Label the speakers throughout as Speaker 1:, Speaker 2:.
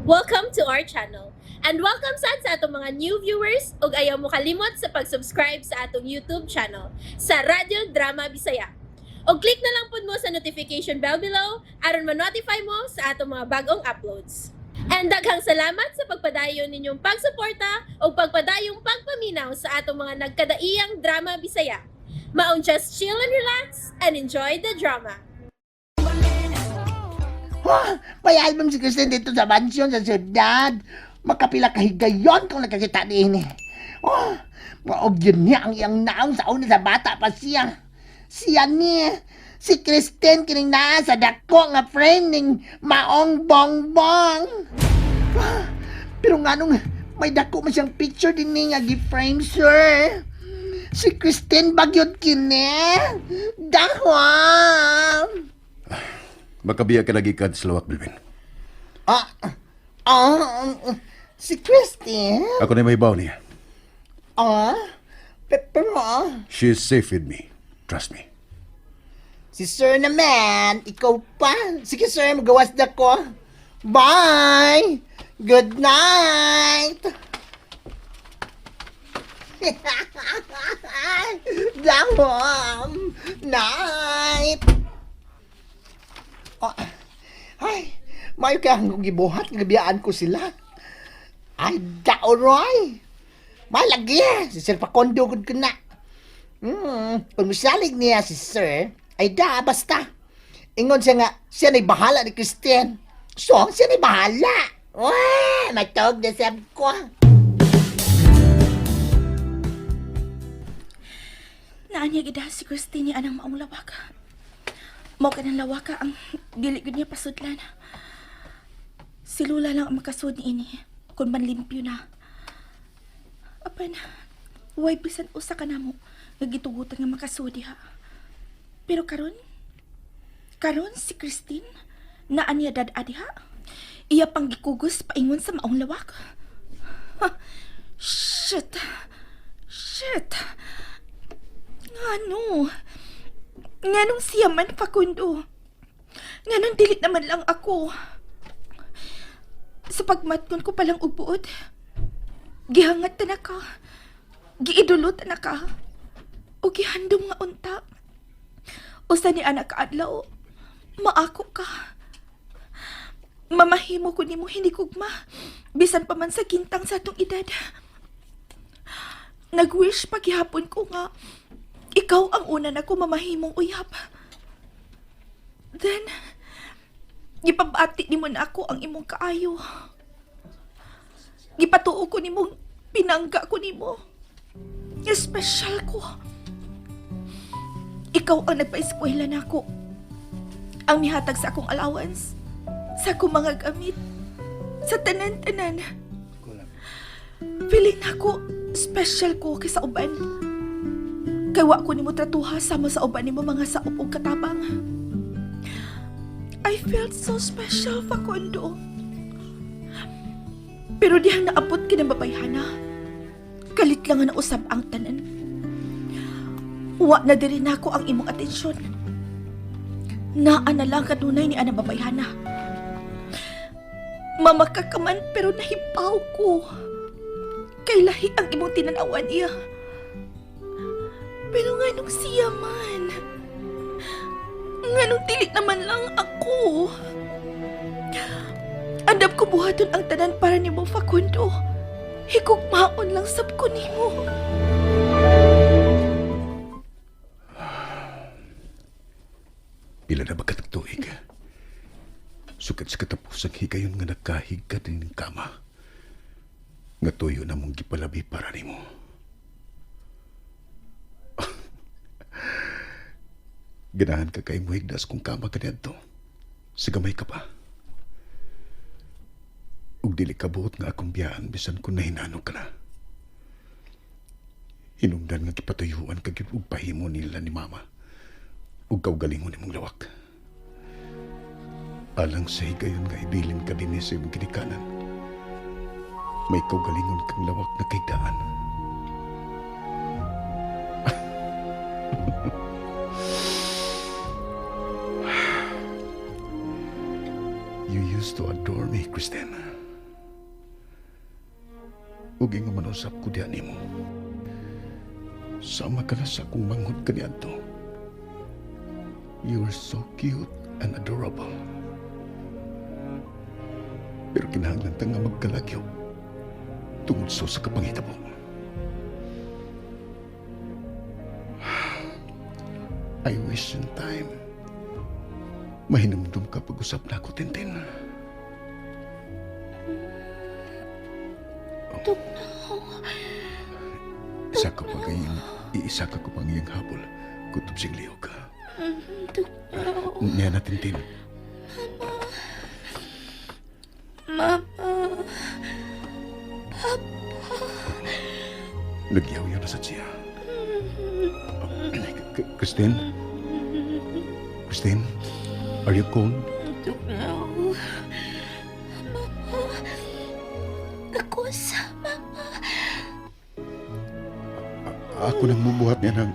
Speaker 1: Welcome to our channel. And welcome sad sa atong mga new viewers ug ayaw mo kalimot sa pag-subscribe sa atong YouTube channel sa Radyo Drama Bisaya. Og click na lang pud mo sa notification bell below aron ma-notify mo sa atong mga bagong uploads. And daghang salamat sa pagpadayon ninyong pagsuporta ug pagpadayong pagpaminaw sa atong mga nagkadaiyang drama Bisaya. Maong just chill and relax and enjoy the drama.
Speaker 2: Oh, may album si Christine dito sa mansyon sa syudad. Makapila kahigayon kung nakakita niini. Oh, maog yun niya ang iyang naong sa una sa bata pa siya. Siya ni, si Christine kining naa sa dako nga frame ning maong bongbong. Ah, pero nganong may dako man siyang picture din ni nga gi-frame, sir. Si Christine ba gyud kini? Dahwam!
Speaker 3: Makabiya ka lagi kad sa lawak, Melvin.
Speaker 2: Ah, ah, si Christine?
Speaker 3: Ako na mahibaw niya.
Speaker 2: Ah, pero ah,
Speaker 3: She is safe with me. Trust me.
Speaker 2: Si sir naman, ikaw pa. Sige sir, magawas na ko. Bye! Good night! Dahom! Night! Oh, ay, mayo kaya ang gibuhat, gabiyaan ko sila. Ay, daoroy! Malagi, si Sir Facundo gud ko na. Kung misalig niya si Sir, ay da, basta. Ingon siya nga, siya na'y bahala ni Christine. So, siya na'y bahala. Wah, matog na sab ko.
Speaker 4: Naanya gid si Christine ni anang maong lawak. Mao kanang lawaka ang dili gud niya pasudlan. Si Lula lang ang makasud niini kung manlimpyo na. Apan, way bisan usa ka namo nga gitugutan nga makasud diha. Pero karon, karon si Christine naa niya dad diha. Iya pang gikugos paingon sa maong lawak. Ha, shit. Shit. Ngano? Nganong siya man, Facundo? Nganong dili naman lang ako? Sa pagmatkon ko palang ubuod, gihangat ta na ka. Giidulot ta na ka. O gihandom nga unta. Usa ni anak kaadlaw, maako ka. Mamahimo ko nimo hinigugma. Bisan pa man sa gintang sa atong edad. Nag-wish paghihapon ko nga ikaw ang una na ko mamahimong uyab. Then, gipabati nimo na ako ang imong kaayo. Gipatuo ko nimong pinangga ko nimo. Espesyal ko. Ikaw ang nagpa-eskwela nako. Ang mihatag sa akong allowance, sa akong mga gamit, sa tanan-tanan. Feeling nako, special ko kaysa uban. Kay wa ko nimo tratuha sama sa uban nimo mga saop og katabang. I felt so special, Facundo. Pero dihang naabot ka ng babayhana, kalit lang nga nausab ang tanan. Wa na diri nako ang imong atensyon. Naa na lang kanunay ni anang babayhana. Mamaka ka man pero nahibaw ko. Kay lahi ang imong tinanawan iya. Pero nganong siya man? Nganong dili naman lang ako? Andam ko buhaton ang tanan para nimo, Facundo. Higugmaon lang sab ko nimo.
Speaker 3: Pila na ba katag tuig? Sukad sa katapusang higayon nga nakahigka din ng kama. Nga tuyo na mong gipalabi para nimo. Ganahan ka kay mo higdas kung kama ka niadto. Sa gamay ka pa. Ug dili ka buot nga akong biyaan bisan kung nahinanong ka na. Hinungdan nga gipatuyuan ka gyud og pahimo nila ni mama. Ug kaugalingon nimong lawak. Alang sa higayon nga ibilin ka dinhi sa imong ginikanan. May kaugalingon kang lawak na kaigdaan. You used to adore me, Christine. Ug ingon man usab ko diha nimo. Sama ka na sa akong manghod kaniadto. You are so cute and adorable. Pero kinahanglan ta nga magkalagyo tungod sa kapanghitabo. I wish in time mahinumdum ka pag-usap na ako, Tintin.
Speaker 4: Tugnaw.
Speaker 3: Isa ka pa ngayon, iisa ka ko pang iyang habol. Kutob sing liog ka.
Speaker 4: Tugnaw.
Speaker 3: Niya na, Tintin.
Speaker 4: Mama.
Speaker 3: Nagyaw-yaw na sa siya. Christine? Christine? Are you cold?
Speaker 4: Tugnaw. Mama. Ako sa mama.
Speaker 3: Ako nang mubuhat niya ng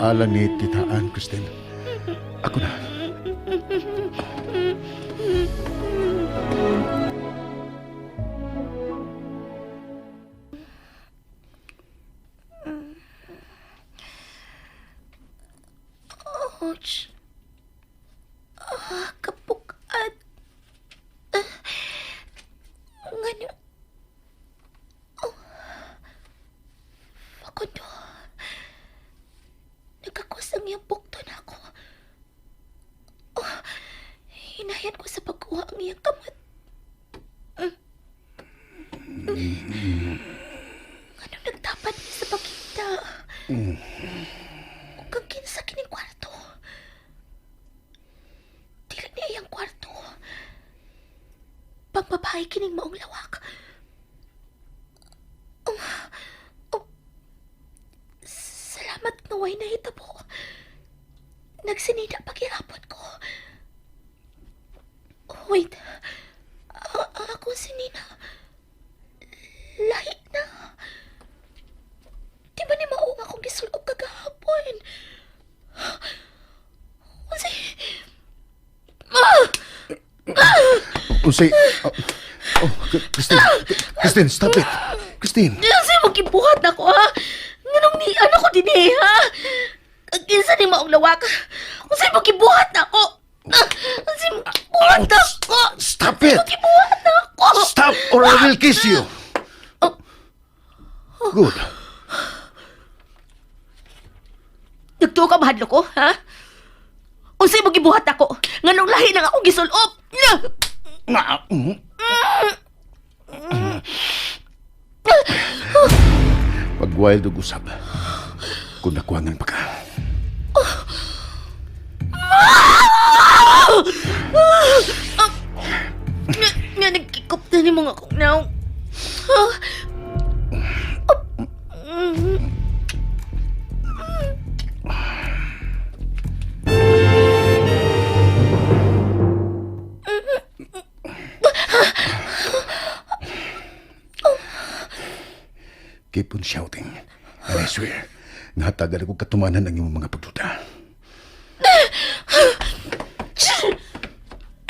Speaker 3: aala ni Tita Ann, Christine. Ako na.
Speaker 4: Ouch. Ah, kapukad. Ah, ngano? Oh. Facundo. Nagkakos ang iyang bukto na ako. Oh, hinayan ko sa pagkuha ang iyang kamot. Ngano nagtapat niya sa pagkita? Ug ang kinsa kining kwarto? Dili niya iyang kwarto. Pangbabae kining maong lawak. Oh, oh, salamat nga way nahitabo. Nagsinida paghirapon ko. Oh, wait. Ang akong sinina. Lahi na. Di ba ni mao nga akong gisulob kagahapon? Unsay? Ah!
Speaker 3: Unsay? Oh, oh, Christine. Christine, stop it. Christine.
Speaker 4: Unsay mo gibuhat nako, ha? Nganong ni ano ko dinhi, ha? Ang kinsa ni maong lawak? Unsay mo gibuhat nako? Ah, unsay mo gibuhat nako?
Speaker 3: Stop it!
Speaker 4: Gibuhat nako.
Speaker 3: Stop or I will kiss you.
Speaker 4: Oh.
Speaker 3: Good.
Speaker 4: Nagtuo ka mahadlok ko, ha? Unsay mo gibuhat ako? Nganong lahi nang akong gisulob?
Speaker 3: Pag wild og usab, kung nakuangan pa ka.
Speaker 4: Nga, nga nagkikop na ni mga akong naong. Ah.
Speaker 3: Keep on shouting. And I swear, nahatagan ako katumanan ang imong mga pagduda.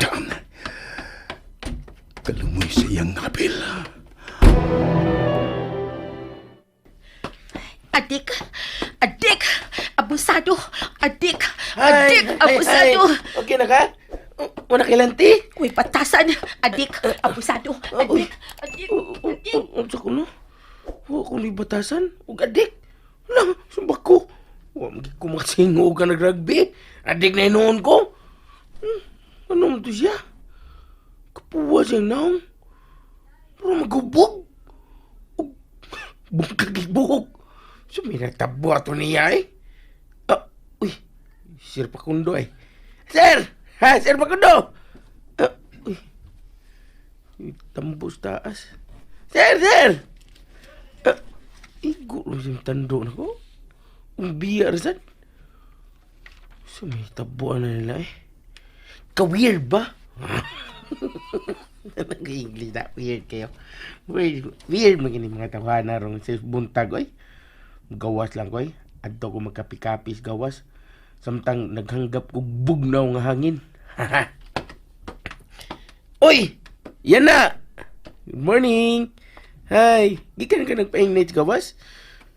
Speaker 3: Damn! Kalumoy sa iyang apil.
Speaker 4: Adik! Adik! Abusado! Adik! Adik! Abusado!
Speaker 5: Ay, okay na ka? Wala kailanti?
Speaker 4: Uy, patasan! Adik! Abusado! Adik! Adik! Adik!
Speaker 5: Unsa ko no? Wa ko ni batasan ug adik. Hala, sumba ko. Wa man ko makasingo ka nag-rugby. Adik na hinuon ko. Ano man to siya? Kapuwa siyang naong. Pero magubog. Ug bungkag buhok. So may natabo ato niya eh. Ah, uy, Sir Pakundo eh. Sir! Ha, Sir Pakundo! Ah, uy. Tambo sa taas. Sir, sir! Ah, igo rin siyang tando na ko. Umbiya rin sad. So may tabuan na nila eh. Ka-weird ba? Nag-English na. Weird kayo. Weird, weird magini mga tawana rong sa buntag oy. Gawas lang ko eh. Adto ko magkapi-kapis gawas. Samtang naghanggap kog bugnaw nga hangin. Uy! Yan na! Good morning! Hay, gikan ka nagpainit gawas.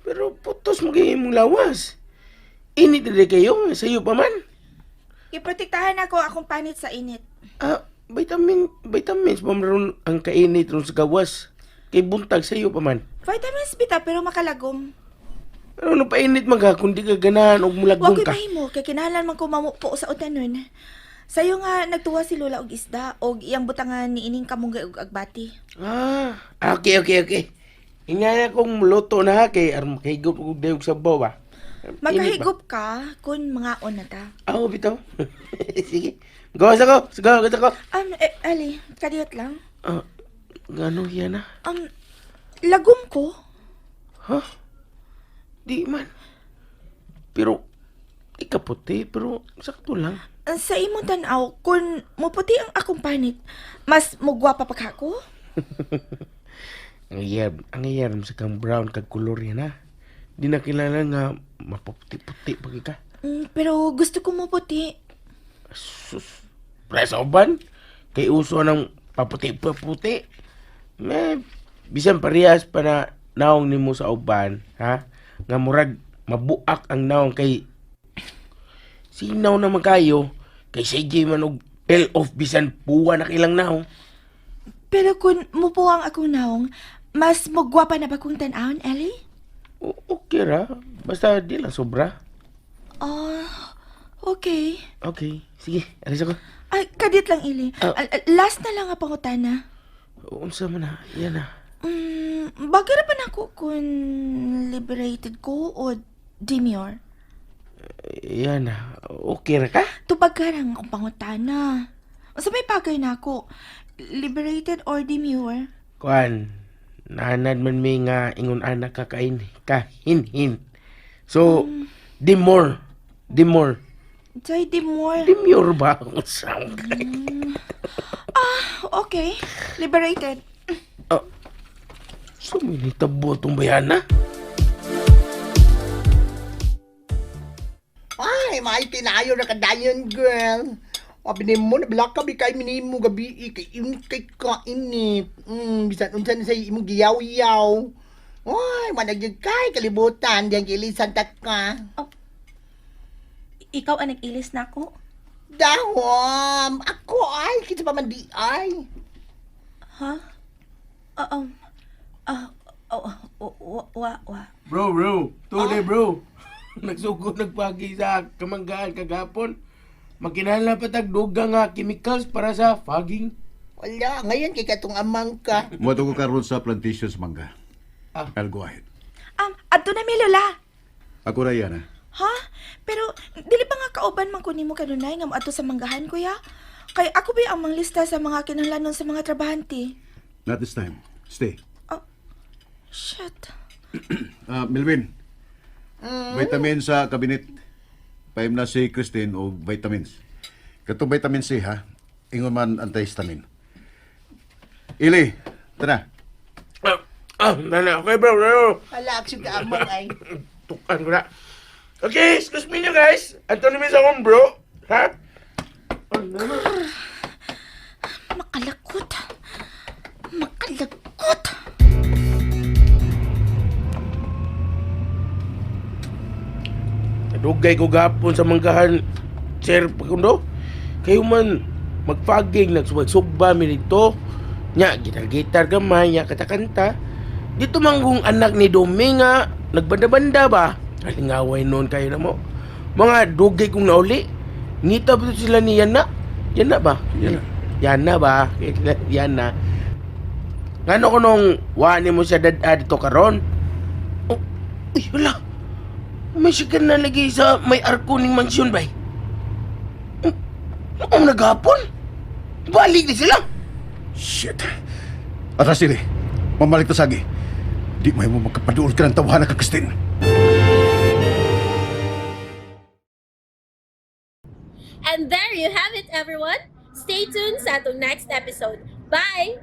Speaker 5: Pero putos mo kay imong lawas. Init rin kayo, sayo pa man.
Speaker 4: Giprotektahan ako akong panit sa init.
Speaker 5: Ah, vitamins pa man ron ang kainit ron sa gawas. Kay buntag sayo pa man.
Speaker 4: Vitamins bita pero makalagom.
Speaker 5: Pero ano painit man ka kung di ka ganahan og
Speaker 4: Wa
Speaker 5: mulagong
Speaker 4: ko'y
Speaker 5: ka.
Speaker 4: mahimo kay kinahanglan man ko mamupo sa utanon. Sayo nga nagtuwa si Lola og isda og iyang butangan ni ining kamunggay og agbati.
Speaker 5: Ah, okay. Ingay akong luto na ha, kay aron makahigop og dayog sabaw ba. Init ba?
Speaker 4: Magkahigop ka kun mga on na ta.
Speaker 5: Ah, oh, bitaw. Sige. Gawas ako. Sige, gawas ako.
Speaker 4: Ali, kadiyot lang.
Speaker 5: Ah, gano yan ah?
Speaker 4: Lagom ko.
Speaker 5: Ha? Di man. Pero, di ka puti, pero sakto lang.
Speaker 4: Sa imong tan-aw, kun muputi ang akong panit, mas mugwapa pa ka ko?
Speaker 5: Ang iyar sa kang brown kag kolor yan ha. Di na kilala nga maputi-puti pa ka.
Speaker 4: Pero gusto ko muputi.
Speaker 5: Sus, presa uban. Kay uso ng paputi-paputi. May, bisan parehas pa na naong nimo sa uban, ha? Nga murag mabuak ang naong kay sinaw naman kayo kay sige man og peel off bisan puwa na kilang naong.
Speaker 4: Pero kun mupuwang akong naong, mas mugwapa na ba kong tan-awon, Ellie?
Speaker 5: Okay ra, basta di lang sobra.
Speaker 4: Ah, okay.
Speaker 5: Okay, sige, alis ako.
Speaker 4: Ay, kadit lang, Ili.
Speaker 5: Ah.
Speaker 4: Last na lang nga pangutana.
Speaker 5: Unsa man na, yan na.
Speaker 4: Bagay ra pa nako kung liberated ko o demure.
Speaker 5: Yan na. Okay ra ka?
Speaker 4: Tubag ka lang akong pangutana. Unsa may bagay na ako? Liberated or demure?
Speaker 5: Kuan, naanad man mi nga ingon anak ka kain kahinhin. So, demure. Demure.
Speaker 4: Jay, demure.
Speaker 5: Demure ba? Unsa ka?
Speaker 4: Okay, liberated.
Speaker 5: Oh. So, minitabo itong bayana.
Speaker 2: Ay, mahal tinayo na kadayon, girl. Abi nimo na ka bi kay minimo gabi eh, kay init kay kainit. Bisan unsa na sa imong giyaw-yaw. Ay, managyud kay kalibutan diyang gilisan ta ka.
Speaker 4: Ikaw ang nag-ilis na ako?
Speaker 2: Dahom, ako ay kinsa pa man di ay.
Speaker 4: Ha? Um, ah, oh, oh, wa, wa, wa.
Speaker 5: Bro. Tuloy, bro. Nagsugod nagpagi sa kamanggaan kagapon. Makinahanglan pa tag duga nga chemicals para sa fogging.
Speaker 2: Wala, ngayon kay katong amang ka.
Speaker 3: Muadto ko karon sa plantation sa mangga.
Speaker 5: Ah.
Speaker 3: I'll go ahead.
Speaker 4: Adto na mi Lola.
Speaker 3: Ako ra yan, ha?
Speaker 4: Ha? Pero dili pa nga kauban man ko nimo kanunay nga moadto sa manggahan kuya. Kay ako ba ang manglista sa mga kinahanglanon sa mga trabahante?
Speaker 3: Not this time. Stay.
Speaker 4: Shit.
Speaker 3: Ah, Melvin. Vitamins sa cabinet. Paim na si Christine og vitamins. Katong vitamin C ha. Ingon man antihistamine. Ili, tara.
Speaker 5: Ah, nana. Okay, bro.
Speaker 2: Wala, aksyon ka amang ay.
Speaker 5: Tukan ko na. Okay, excuse me nyo guys. Anto namin sa akong bro. Ha?
Speaker 4: Makalakot. Makalakot.
Speaker 5: Nadugay ko gapon sa manggahan, Sir Pakundo. Kayo man magfaging, nagsubag-sugba mi dito. Nya, gitar-gitar gamay, nya kanta-kanta. Dito manggong anak ni Dominga, nagbanda-banda ba? Kalingaway noon kayo na mo. Mga dugay kong nauli. Ngita ba sila ni Yana? Yana ba?
Speaker 3: Yana.
Speaker 5: Yana ba? Yana. Ngano ko nung wani mo siya dad dito karon? Oh, uy, wala. May sigan na lagi sa may arko ning mansyon, bay. Oh, naghapon. Balik na sila.
Speaker 3: Shit. Atras Ili. Mamalik ta sagi. Di may mo magkapaduol ka ng tawahan ka, Christine.
Speaker 1: And there you have it, everyone. Stay tuned sa atong next episode. Bye!